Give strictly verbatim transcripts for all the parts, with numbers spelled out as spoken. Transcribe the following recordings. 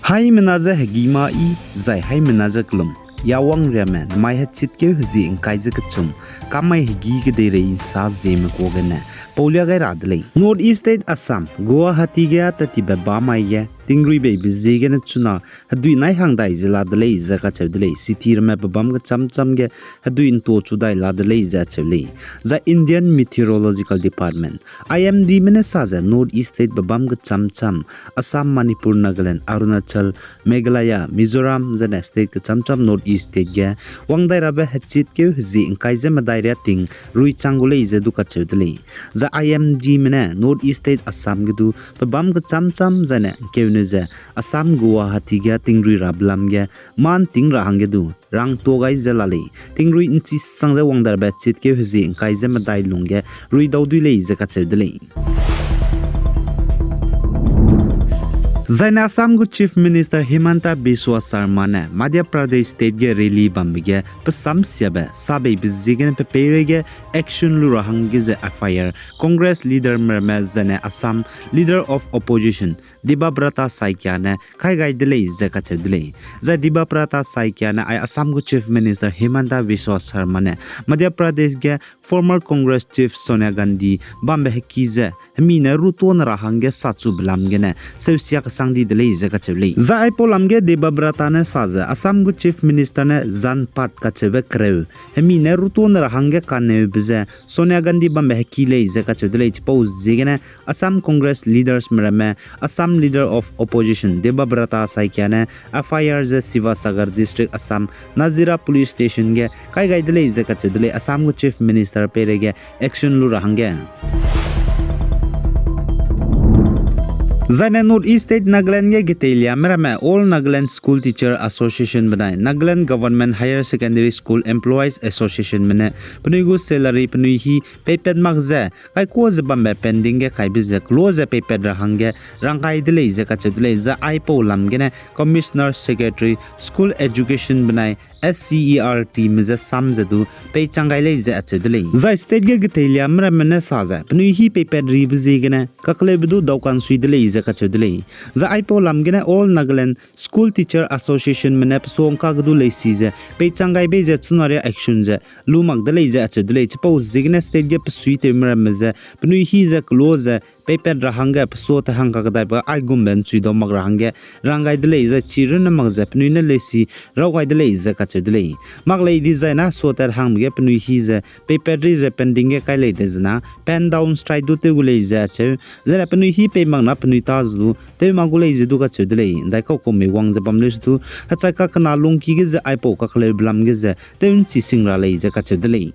Haimena je hegî ma yi, zai haimena je kelum. Yawang riame, namai hechitkeu hezie ngkai ze kechum, kamai hegî kedeirei nsa zieme kuâ gene paulia gai ra de lei. North East State Assam, Guwahati ge tatibe bamai ge, tingruibeibe ziegene chuna hedui nai hang dai ze la de lei ze kacheu de lei. City ramme pebâm kechâm châm ge hedui nto chu dai la de lei ze acheu lei. Zai Indian Meteorological Department, I M D me ne sa ze North East State pebâm kechâm châm, Assam, Manipur, Nagaland, Arunachal, Meghalaya, Mizoram, zene state kechâm châm North East State ge wang dai rabe hechitkeu hezie ngkai ze medai riâ ting rui chang gu lei ze du kacheu de lei. Zai I M D me ne North East State Assam ge du pebâm kechâm châm zene nkeune ze Assam Guwahati ge tingrui rabe lam ge mâ nting ra hangge du rangtuâ gai ze la lei. Tingrui nchi sang ze wang dai rabe hechitkeu hezie ngkai ze medai lungge rui dau dui lei ze kacheu de lei. Zaine Assam gu Chief Minister Himanta Biswa Sarma ne Madhya Pradesh State ge rally bambe ge pesamsiabe sabeibe ziegene pe peireige action lu ra hangge ze F I R, Congress leader me ramme zaine Assam Leader of Opposition Debabrata Saikia ne kai gai de lei ze kacheu de lei. Zai Debabrata Saikia ne ai Assam gu Chief Minister Himanta Biswa Sarma ne Madhya Pradesh ge former Congress Chief Sonia Gandhi bambe heki ze hemi ne rutuâne ra hangge sachube lam gene seusia kesang di de lei ze kacheu lei. Zai aipau lam ge Debabrata ne sa ze Assam gu Chief Minister ne Janpath kacheube kereu hemi ne rutuâne ra hangge kaneube ze Sonia Gandhi bambe heki lei ze kacheu de lei. Chipau ziegene Assam Congress leaders me ramme Assam Leader of Opposition Debabrata Saikia ne F I R ze Sivasagar District, Assam, Nazira Police Station ge kai gai de lei ze kacheu de lei. Assam gu Chief Minister peireige action lu ra hangge. Zaine North East State Nagaland ge geteiliame ramme All Nagaland School Teacher Association benai Nagaland Government Higher Secondary School Employees Association me ne penui gu salary penui hî peipat mak ze kaikuâ ze bambe pending ge kaibe ze kelo ze peipat ra hangge rang gai de lei ze kacheu de lei. Zai aipau lam gene Commissioner Secretary School Education benai S C E R T me ze sam ze du peichang gai lei ze acheu de lei. Zai state ge geteiliame ramme ne sa ze penui hî peipat ribe ziegene kakleube du daukansui de lei ze kacheu de lei. Zai aipau lam gene All Nagaland School Teacher Association me ne pesuangka ge du leisi ze peichang gai bei ze chuna riâ action ze lu mak de lei ze acheu de lei. Chipau ziegene state ge pesuitewme ramme ze penui hî ze kelo ze peipat ra hangge pesua te hang kakdaibe aigumbe nchui dau mak ra hangge rang gai de lei. Zai chi runne mak ze penui ne leisi raw gai de lei ze kacheu de lei. Mak lei dizai na suatat hangbe ge penui hî ze peipat ri ze pending ge kai lei dezena pen down strike du tew gu lei ze acheu. Zaine penui hî pei mak na penui ta ze du tew mak gu lei ze du kacheu de lei. Ndaikau kau mei wang ze bam leu se du hechai kakena lungki ge ze aipau kakleube lam ge ze tew nchi sing ra lei ze kacheu de lei.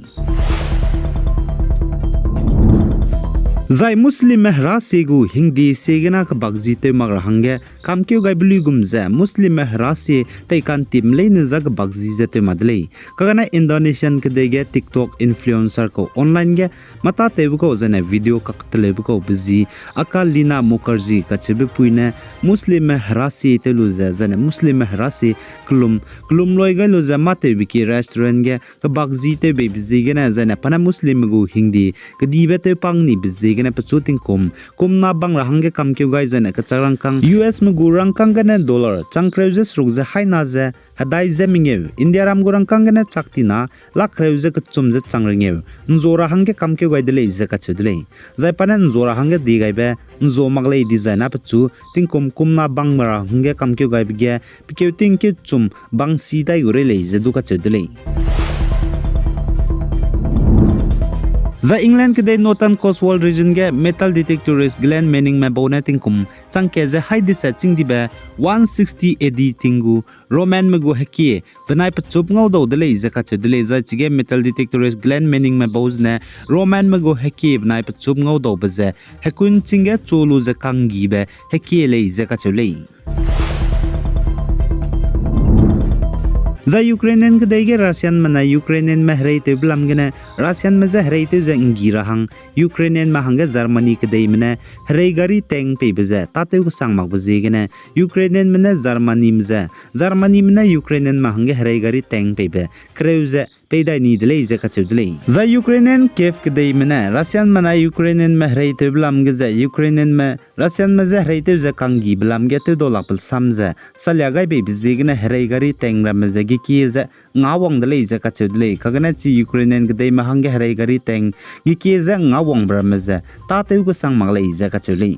Zai Muslimme herasie gu hingde siegene kebakzi tew mak ra hangge kamkeu gaibe luigum ze Muslimme herasie teikantim leine za kebakzi ze tew mak de lei. Kagane Indonesian kedei ge TikTok influencer kau online ge mâ tâtewbe kau zaine video kakteleube kau be zi Akalina Mukherjee kacheube pui ne Muslimme herasie tew lu ze zaine Muslimme herasie kelum, kelum loi gai lu ze mâ tewbe ki restaurant ge kebakzi tewbeibe ziegene zaine pa ne Muslimme gu hingde kedibe tewpang nibe ziegene pechu tingkum kumna bang ra hangge kamkeu gai zaine kechak rangkâng U S me gu rangkâng gene dollar chang kereu ze seruk ze haina ze hedai ze mengeu, Indiaram gu rangkâng gene chaktina lak kereu ze kechum ze chang rengeu nzua ra hangge kamkeu gai de lei ze kacheu de lei. Zai pa ne nzua ra hangge di gaibe nzua mak lei dizai na pechu tingkum kumna bang ra hangge kamkeu gaibe ge pekeu tingkeu chum bang si dai gu rei lei ze du kacheu de lei. Zai England kedei Northern Cotswold Region ge metal detectorist Glenn Manningme bau ne tingkum changkat ze hai deset chîng dibe one sixty A D ting gu Romanme gu hekie benai pechup ngaudau de lei ze kacheu de lei. Zai chige metal detectorist Glenn Manningme bau zene Romanme gu hekie benai pechup ngaudaube ze hekun ching ge chu lu ze kanggibe hekie lei ze kacheu lei. Zai Ukrainian kedei ge Russianme ne Ukrainianme hereitewbe lam gene Russianme je hereitew ze nggi ra hang Ukrainianme hangge Germany kedeime ne herei gari tank peibe ze tâtew kesang makbe ziegene Ukrainianme ne Germanyme ze, Germanyme ne Ukrainianme hangge herei gari tank peibe kereu ze pei dai ni de lei ze kacheu de lei. Zai Ukrainian Kyiv kedeime ne Russianme ne Ukrainianme hereitewbe lam ge ze Ukrainianme Russianme je hereitew ze kanggibe lam ge tewdau lakbe sam ze salia gai beibe ziegene herei gari tank ramme ze gekie ze ngawang de lei ze kacheu de lei. Kagene chi Ukrainian kedeime hangge herei gari tank gekie ze ngawangbe ramme ze tâtew kesang mak lei ze kacheu lei.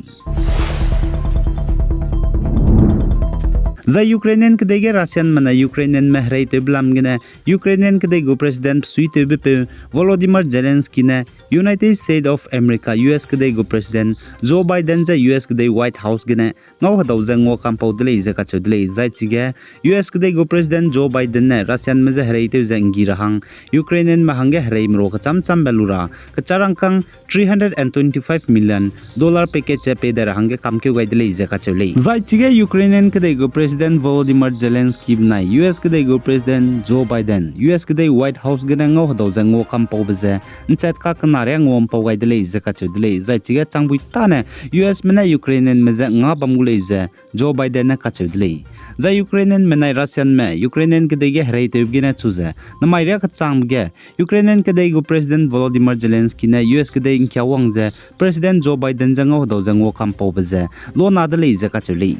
Zai Ukrainian kedei ge Russianme ne Ukrainianme hereitewbe lam gene Ukrainian kedei gu President besuitewbepeu Volodymyr Zelensky ne United States of America, U S kedei gu President Joe Biden je U S kedei White House gene ngau hedau ze ngua kampau de lei ze kacheu de lei. Zai chige U S kedei gu President Joe Biden ne Russianme je hereitew ze nggi ra hang Ukrainianme hangge hereime ro kecham chambe lu ra kecharangkang three hundred and twenty-five million dollar package ze pei dai ra hangge kamkeu gai de lei ze kacheu lei. Zai chige Ukrainian kedei gu President Volodymyr Zelensky benai U S kedei gu President Joe Biden, U S kedei White House gene ngau hedau ze ngua kampaube ze nchat ka kena ria ngua mpau gai de lei ze kacheu de lei. Zai chige changbui tâne U Sme ne Ukrainianme je nga bam gu lei ze Joe Biden ne kacheu de lei. Zai Ukrainianme nai Russianme Ukrainian kedei ge hereitewbe gene chu ze namai ria kechangbe ge Ukrainian kedei gu President Volodymyr Zelensky ne U S kedei ngkiawang ze President Joe Biden je ngau hedau ze ngua kampaube ze lona de lei ze kacheu lei.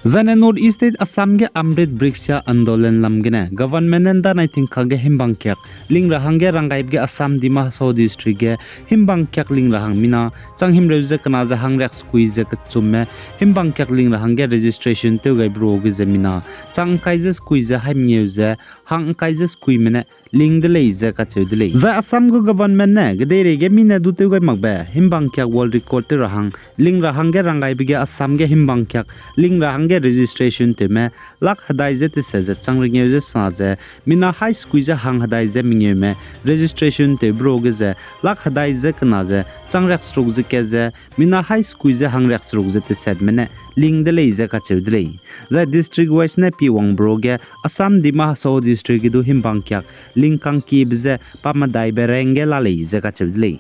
Zaine North East State Assam ge Amrit Vriksha Andolan lam gene government ne ndanai tingkang ge himbang kiak ling ra hangge ranggaibe ge Assam Dima Hasao District ge himbang kiak ling ra hang mina chang himreu ze kena ze hangriak sekui ze kechumme himbang kiak ling ra hangge registration tew gaibe ruage ze mina chang ngkai ze sekui ze hai mengeu ze hang ngkai ze sekuime ne ling de lei ze kacheu de lei. Zai Assam gu government ne kedeirei ge mi ne du tew gai makbe himbang kiak world record tew ra hang ling ra hangge ranggaibe ge Assam ge himbang kiak ling ra hangge registration tewme lak hedai ze teset ze chang rengeu ze sena ze mina hai sekui ze hang hedai ze mengeume registration tewbe ruage ze lak hedai ze kena ze chang riak seruk ze kat ze mina hai sekui ze hang riak seruk ze tesetme ne ling de lei ze kacheu de lei. Zai district wise ne pi wangbe ruage Assam Dima Hasao District ge du himbang kiak ling kangkiebe ze pa medaibe rengge la lei ze kacheu de lei.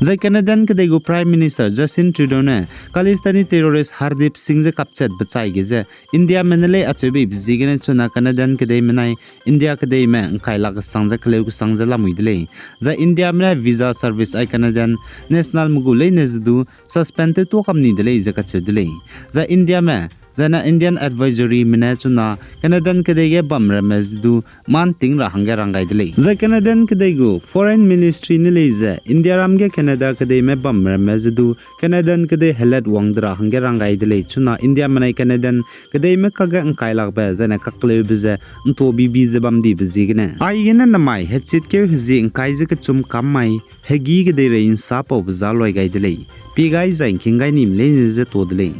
Zai Canadian kedei gu Prime Minister Justin Trudeau ne Khalistani terrorist Hardeep Singh je kapchat bechai ge ze Indiame ne lei acheu beibe ziegene chuna Canadian kedeime nai India kedeime ngkai lak kesang ze keleu kesang ze lamui de lei. Zai Indiame ne visa service ai Canadian nationalme gu leine ze du suspend tew tuâ kam ni de lei ze kacheu de lei. Zai Indiame, zaine Indian advisoryme ne chuna Canadian kedei ge bam ramme ze du man ting ra hangge rang gai de lei. Zai Canadian kedei gu Foreign Ministry ne lei ze Indiaram ge Canada kedeime bam ramme ze du Canadian kedei helat wang de ra hangge rang gai de lei. Chuna Indiame nai Canadian kedeime kakge ngkai lakbe zaine kakleube ze ntuâ bibi ze bam dibe ziegene aigene namai hechitkeu hezie ngkai ze kechum kam mai hegî kedeirei nsapaube za loi gai de lei. Pie gai zai ngking gai nime leine ze tuâ de lei.